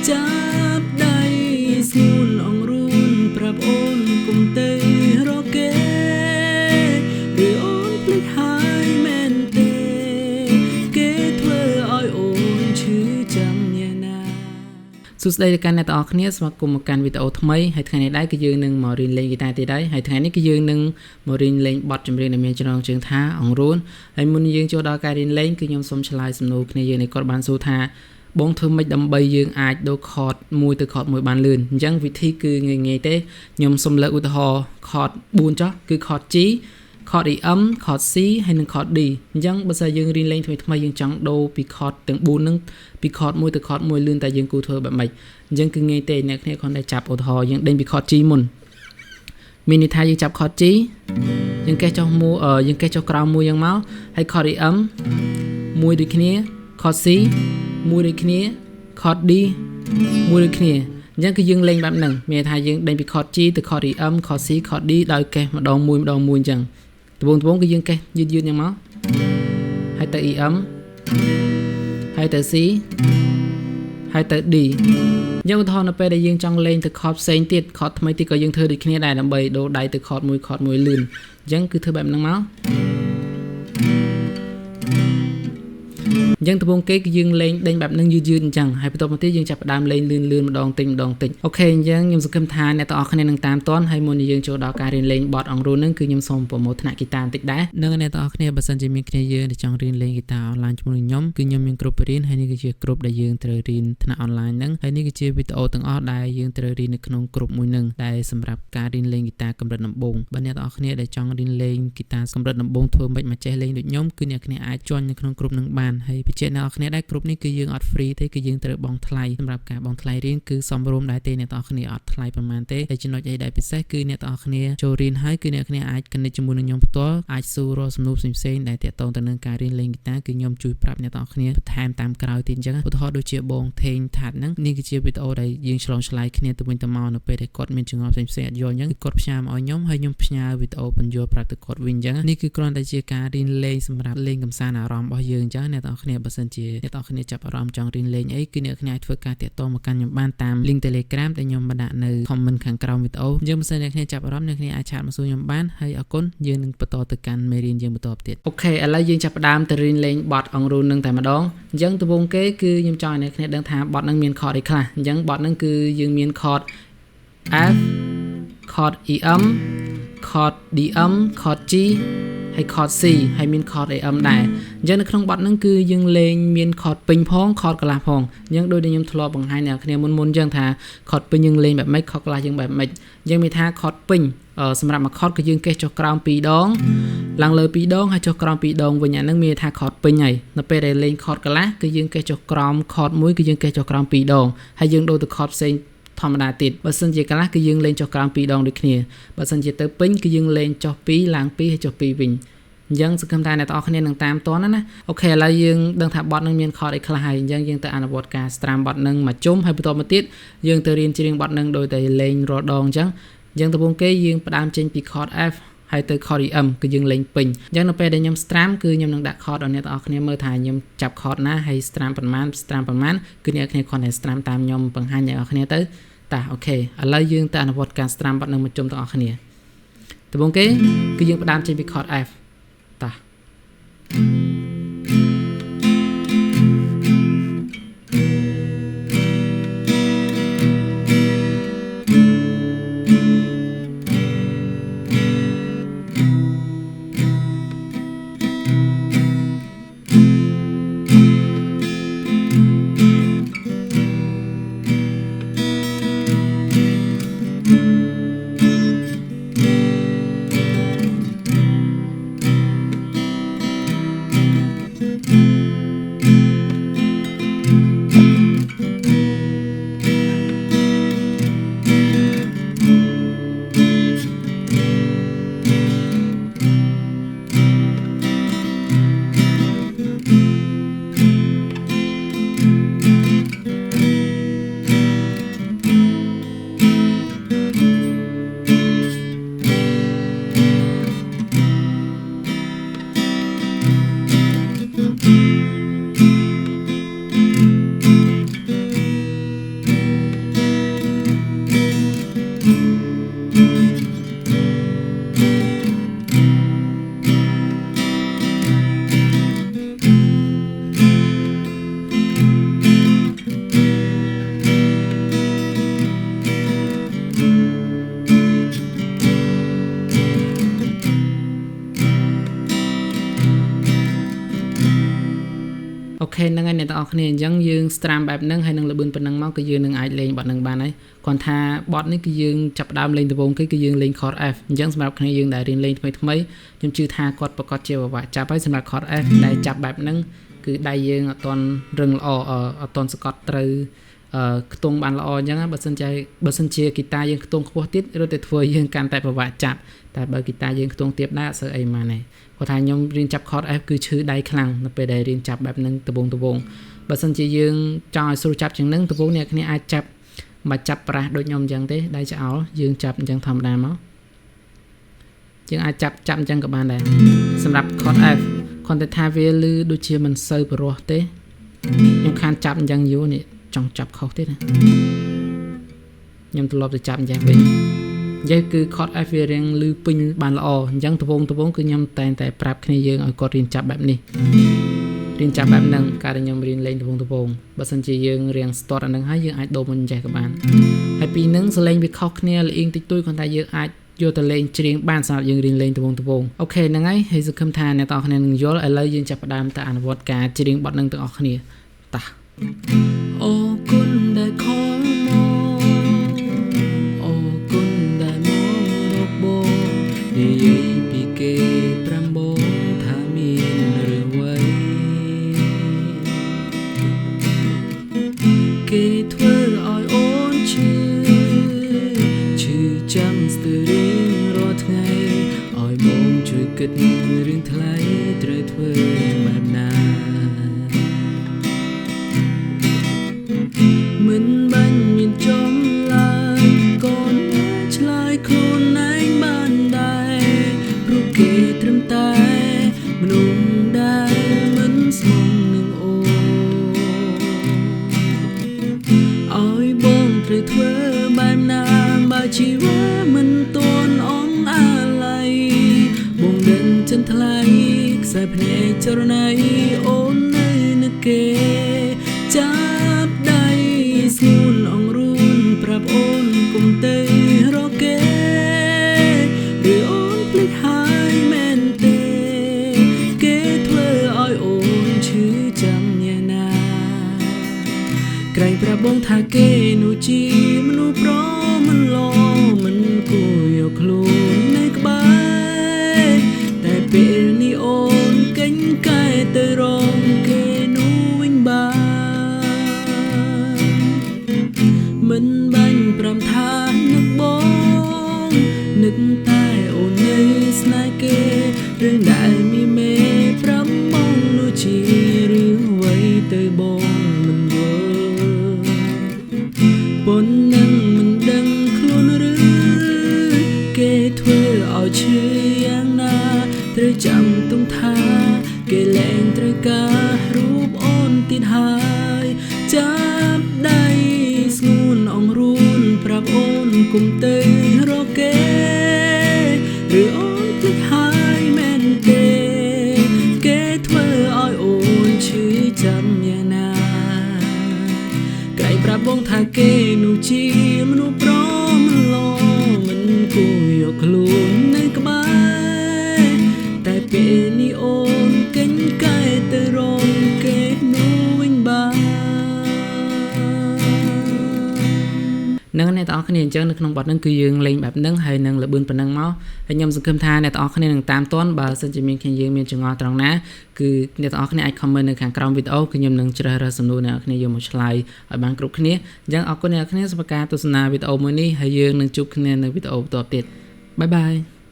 ចាប់ដៃស្ងួនអង្រួនប្រាប់អូនគុំទៅរកគេឬអូនភ្លេចហើយមែនទេគេធ្វើឲ្យអូនឈឺចាំយ៉ាងណា សួស្តីដល់កាន់អ្នកទាំងអស់គ្នាស្វាគមន៍មកកាន់វីដេអូថ្មីហើយថ្ងៃនេះដែរគឺយើងនឹងមករៀនលេងហ្គីតាទៀតហើយហើយថ្ងៃនេះគឺយើងនឹងមករៀនលេងបទចម្រៀងដែលមានចំណងជើងថាអង្រួនហើយមុនយើងចូលដល់ការរៀនលេងគឺខ្ញុំសូមឆ្លើយសំណួរគ្នាយើងនេះគាត់បានសួរថាបងធ្វើម៉េចដើម្បីយើងអាចដូរខតមួយទៅខតមួយបានលឿនអញ្ចឹងវិធីគឺងាយៗទេខ្ញុំសូមលើកឧទាហរណ៍ខត4ចុះគឺខត G ខត EM ខត C ហើយនិងខត D អញ្ចឹងបើសិនយើងរៀនលេងថ្មីៗយើងចង់ដូរពីខតទាំង4ហ្នឹងពីខតមួយទៅខតមួយលឿនតែយើងគួរធ្វើបែបម៉េចអញ្ចឹងគឺងាយទេអ្នកគ្នាគ្រាន់តែចាប់ឧទាហរណ៍យើងដេញពីខត G មុនមានន័យថាយើងចាប់ខត G យើងកេះចុះមួយយើងកេះចុះក្រោមមួយយ៉ាងមកហើយខត EM មួយដូចគ្នាខត C មួយដូចគ្នាខត D មួយដូចគ្នាអញ្ចឹងគឺយើងលេងបែបហ្នឹងមានន័យថាយើងដេញពីខត G ទៅខត EM ខត C ខត D ដោយកេះម្ដងមួយម្ដងមួយអញ្ចឹងដំបូងគឺយើងកេះយឺតៗយ៉ាងមកហើយទៅ EM ហើយទៅ C ហើយទៅ D យើងឧទាហរណ៍នៅពេលដែលយើងចង់លេងទៅខតផ្សេងទៀតខតថ្មីទៀតក៏យើងធ្វើដូចគ្នាដែរដើម្បីដូរដៃទៅខតមួយខតមួយលឿនអញ្ចឹងគឺធ្វើបែបហ្នឹងមកអញ្ចឹងដំបូងគេគឺយើងលេងដេញបែបហ្នឹងយឺតៗអញ្ចឹងហើយបន្ទាប់មកទៀតយើងចាប់ផ្ដើមលេងលឿនៗម្ដងតិចម្ដងតិចអូខេអញ្ចឹងខ្ញុំសង្ឃឹមថាអ្នកទាំងអស់គ្នានឹងតាមទាន់ហើយមុននឹងយើងចូលដល់ការរៀនលេងបទអង្រួនហ្នឹងគឺខ្ញុំសូមប្រម៉ូទថ្នាក់ហ្គីតាបន្តិចដែរនឹងអ្នកទាំងអស់គ្នាបើសិនជាមានគ្នាយើងដែលចង់រៀនលេងហ្គីតាអនឡាញជាមួយនឹងខ្ញុំគឺខ្ញុំមានក្រុមរៀនហើយនេះគឺជាក្រុមដែលយើងត្រូវរៀនថ្នាក់អនឡាញហ្នឹងហើយនេះគឺជាវីដេអូទាំងអស់ដែលយើងត្រូវរៀននៅក្នុងក្រុមមួយហ្នឹងដែលសម្រាប់ការរៀនលេងហ្គីតាកម្រិតដំបូងបើអ្នកទាំងអស់គ្នាដែលចង់រៀនលេងហ្គីតាកម្រិតដំបូងធ្វើម៉េចមកចេះលេងដូចខ្ញុំគឺអ្នកគ្នាអាច join នៅក្នុងក្រុមហ្នឹងបានហើយបញ្ជាក់អ្នកនរគ្នាដែរក្រុមនេះគឺយើងអត់ free ទេគឺយើងត្រូវបង់ថ្លៃសម្រាប់ការបង់ថ្លៃរៀនគឺសមរម្យដែរទេអ្នកទាំងអស់គ្នាអត់ថ្លៃប៉ុន្មានទេហើយចំណុចអីដែលពិសេសគឺអ្នកទាំងអស់គ្នាចូលរៀនហើយគឺអ្នកគ្នាអាច connect ជាមួយនឹងខ្ញុំផ្ទាល់អាចសួររកសំណួរផ្សេងៗដែលទាក់ទងទៅនឹងការរៀនលេងហ្គីតាគឺខ្ញុំជួយប្រាប់អ្នកទាំងអស់គ្នាបន្ថែមតាមក្រោយទៀតអញ្ចឹងឧទាហរណ៍ដូចជាបងថេងថាត់ហ្នឹងនេះគឺជាវីដេអូដែលយើងឆ្លងឆ្លើយគ្នាទៅវិញទៅមកនៅពេលដែលគាត់មានចម្ងល់ផ្សេងៗអត់យល់អញ្ចឹងគាត់ផ្ញើមកឲ្យខ្ញុំហើយខ្ញុំផ្ញើវីដេអូបញ្យល់ប្រាប់ទៅគាត់វិញអញ្ចឹងនេះគឺគ្រាន់តែជាការរៀនលេងសម្រាប់លេងកម្សាន្តអារម្មណ៍របស់យើងអញ្ចឹងអ្នកទាំងអស់គ្នាបើសិនជាអ្នកទាំងអស់គ្នាចាប់អារម្មណ៍ចង់រៀនលេងអីគឺអ្នកគ្នាអាចធ្វើការទាក់ទងមកកាន់ខ្ញុំបានតាម link Telegram ដែលខ្ញុំបានដាក់នៅ comment ខាងក្រោមវីដេអូយើងបើសិនអ្នកគ្នាចាប់អារម្មណ៍អ្នកគ្នាអាច chat មកសួរខ្ញុំបានហើយអរគុណយើងនឹងបន្តទៅកាន់មេរៀនយើងបន្តទៀតអូខេឥឡូវយើងចាប់ផ្ដើមទៅរៀនលេងបទអង្រួននឹងតែម្ដងអញ្ចឹងដំបូងគេគឺខ្ញុំចង់ឲ្យអ្នកគ្នាដឹងថាបទនឹងមានខតអីខ្លះអញ្ចឹងបទនឹងគឺយើងមានខត F ខត EM ខត DM ខត G ហើយខត C ហើយមានខត AM ដែរអញ្ចឹងនៅក្នុងបទហ្នឹងគឺយើងលេងមានខតពេញផងខតកន្លះផងអញ្ចឹងដូចដែលខ្ញុំធ្លាប់បង្ហាញអ្នកគ្នាមុនអញ្ចឹងថាខតពេញយើងលេងបែបម៉េចខតកន្លះយើងបែបម៉េចអញ្ចឹងមានថាខតពេញសម្រាប់មួយខតគឺយើងកេះចុះក្រោម2ដងឡើងលើ2ដងហើយចុះក្រោម2ដងវិញអាហ្នឹងមានថាខតពេញហើយនៅពេលដែលលេងខតកន្លះគឺយើងកេះចុះក្រោមខតមួយគឺយើងកេះចុះក្រោម2ដងហើយយើងដូរទៅខតផ្សេងធម្មតាទៀតបើសិនជាកន្លះគឺយើងលេងចុះក្រោម2ដងដូចគ្នាបើសិនជាទៅពេញគឺយើងលេងចុះ2ឡើង2ហើយចុះ2វិញអញ្ចឹងសង្ឃឹមថាអ្នកទាំងអស់គ្នានឹងតាមទាន់ណាអូខេឥឡូវយើងដឹងថាបទនឹងមានខតអីខ្លះហើយអញ្ចឹងយើងទៅអនុវត្តការស្ត្រាំបទនឹងមួយជុំហើយបន្តមកទៀតយើងទៅរៀនច្រៀងបទនឹងដោយតែលេងរាល់ដងអញ្ចឹងដំបូងគេយើងផ្ដើមចេញពីខត F ហើយទៅខត EM គឺយើងលេងពេញអញ្ចឹងនៅពេលដែលខ្ញុំស្ត្រាំគឺខ្ញុំនឹងដាក់ខតឲ្យអ្នកទាំងអស់គ្នាមើលថាខ្ញុំចាប់ខតណាហើយស្ត្រាំប៉ុន្មានស្ត្រាំប៉ុន្មានគឺអ្នកគ្នាគ្រាន់តែស្ត្រាំតាមខ្ញុំបង្ហាញអ្នកទាំងអស់គ្នាទៅតាអូខេឥឡូវយើងទៅអនុវត្តការស្ត្រាំបទនឹងមួយជុំទាំងអស់គ្នាដំបូងគេគឺយើងផ្ដើមចេញពីខត F តា OK ហ្នឹងហើយអ្នកទាំងអស់គ្នាអញ្ចឹងយើង strum បែបហ្នឹងហើយនឹងល្បឿនប៉ុណ្ណឹងមកគឺយើងនឹងអាចលេងបទហ្នឹងបានហើយគ្រាន់ថាបទនេះគឺយើងចាប់ផ្ដើមលេងដំបូងគឺយើងលេង chord F អញ្ចឹងសម្រាប់គ្នាយើងដែលរៀនលេងថ្មីថ្មីខ្ញុំជឿថាគាត់ប្រកាសជាពិបាកចាប់ហើយសម្រាប់ chord F ដែលចាប់បែបហ្នឹងគឺដៃយើងអត់ទាន់រឹងល្អអត់ទាន់សកត់ត្រូវខ្ទង់បានល្អអញ្ចឹងបើសិនជាហ្គីតាយើងខ្ទង់ខ្ពស់ទៀតរត់តែធ្វើយើងកាន់តែពិបាកចាប់តែបើហ្គីតាយើងខ្ទង់ទាបដែរអត់សូវអីម៉ានទេគាត់ថាខ្ញុំរៀនចាប់ chord F គឺឈឺដៃខ្លាំងនៅពេលដែលរៀនចាប់បែបហ្នឹងដំបូងបើសិនជាយើងចង់ឲ្យស្រួលចាប់ជាងហ្នឹងដំបូងអ្នកគ្នាអាចចាប់មកចាប់ប្រាស់ដូចខ្ញុំអញ្ចឹងទេដៃឆ្អោលយើងចាប់អញ្ចឹងធម្មតាមកយើងអាចចាប់អញ្ចឹងក៏បានដែរសម្រាប់ chord F គ្រាន់តែថាវាលឺដូចជាមិនសូវព្រោះទេខ្ញុំខានចាប់អញ្ចឹងយូរនេះចង់ចាប់ខុសទៀតណាខ្ញុំត្រឡប់ទៅចាប់អញ្ចឹងវិញនិយាយគឺ chord F វារៀងលឺពេញបានល្អអញ្ចឹងដំបូងគឺខ្ញុំតែងតែប្រាប់គ្នាយើងឲ្យគាត់រៀនចាប់បែបនេះរៀនចាប់បែបហ្នឹងកាលដែលខ្ញុំរៀនលេងដំបូងបើសិនជាយើងរៀងស្ទាត់អាហ្នឹងហើយយើងអាចដូរមកអញ្ចេះក៏បានហើយពីហ្នឹងសលេងវាខុសគ្នាល្អៀងតិចតួចគ្រាន់តែយើងអាចយកទៅលេងច្រៀងបានសម្រាប់យើងរៀនលេងដំបូងអូខេហ្នឹងហើយហើយសង្ឃឹមថាអ្នកទាំងអស់គ្នានឹងយល់ឥឡូវយើងចាប់ផ្ដើមទៅអនុវត្តការច្រៀងបទហ្នឹងទាំងអស់គ្នាតោះអរគុណដែលខលមកអរគុណដែលមករកបងនិយាយពីគេប្រាំបងថាមានរឿងអ្វីគេធ្វើឲ្យអូនឈឺចាំស្ទើររៀងរាល់ថ្ងៃឲ្យបងជួយគិតរឿងថ្លៃត្រូវធ្វើបែបណាមិនបាញ់មានចំឡើយកូនឆ្លើយខ្លួនឯងបានដែរព្រោះគេត្រឹមតែមនុស្សដែលមិនស្មងនឹងអូនឲ្យបងត្រូវធ្វើបែបណាបើជីវិតមិនទាន់អងអាល័យបងដឹងចិនថ្លៃខ្សែភ្នែកចរណៃអូននៅនឹកគេចាប់ដៃស្ងួនអង្រួនប្រាប់អូនគុំទៅរកគេឬអូនភ្លេចហើយមែនទេគេធ្វើឲ្យអូនឈឺចាំយ៉ាងណាក្រែងប្រាប់បងថាគេនោះជាមនុស្សប្រមិនល្អមិនគួរយកខ្លួននៅក្បែរតែពេលនេះអូនកេញកែទៅរងគេនោះវិញបានមិនបាញ់ប្រាំថានឹកបងនឹកតែអូននៅស្នេហ៍គេរឿងដែលមានមេប្រាំបងនោះជារឿងអ្វីទៅបងមិនយល់ប៉ុណ្ណឹងមិនដឹងខ្លួនឬគេធ្វើឲ្យឈឺយ៉ាងណាត្រូវចាំទុំថាគេលែងត្រូវការរូបអូនទៀតហើយចាប់ដៃស្ងួនអង្រួនប្រាប់អូនគុំទៅរកគេឬអូនភ្លេចហើយមែនទេគេធ្វើឲ្យអូនឈឺចាំយ៉ាងណាក្រែងប្រាប់បងថាគេនោះជាមនុស្សប្រមិនល្អមិនគួរយកខ្លួននៅក្បែរតែពេលនេះអូនកេញកែទៅរងគេនោះវិញបាននឹងអ្នកទាំងអស់គ្នាអញ្ចឹងនៅក្នុងបទហ្នឹងគឺយើងលេងបែបហ្នឹងហើយនឹងល្បឿនប៉ុណ្ណឹងមកហើយខ្ញុំសង្ឃឹមថាអ្នកទាំងអស់គ្នានឹងតាមទាន់បើសិនជាមានគ្នាយើងមានចម្ងល់ត្រង់ណាគឺអ្នកទាំងអស់គ្នាអាច comment នៅខាងក្រោមវីដេអូគឺខ្ញុំនឹងជ្រើសរើសសំណួរអ្នកទាំងអស់គ្នាយកមកឆ្លើយឲ្យបានគ្រប់គ្នាអញ្ចឹងអរគុណអ្នកទាំងអស់គ្នាសម្រាប់ការទស្សនាវីដេអូមួយនេះហើយយើងនឹងជួបគ្នានៅវីដេអូបន្ទាប់ទៀតបាយបាយ។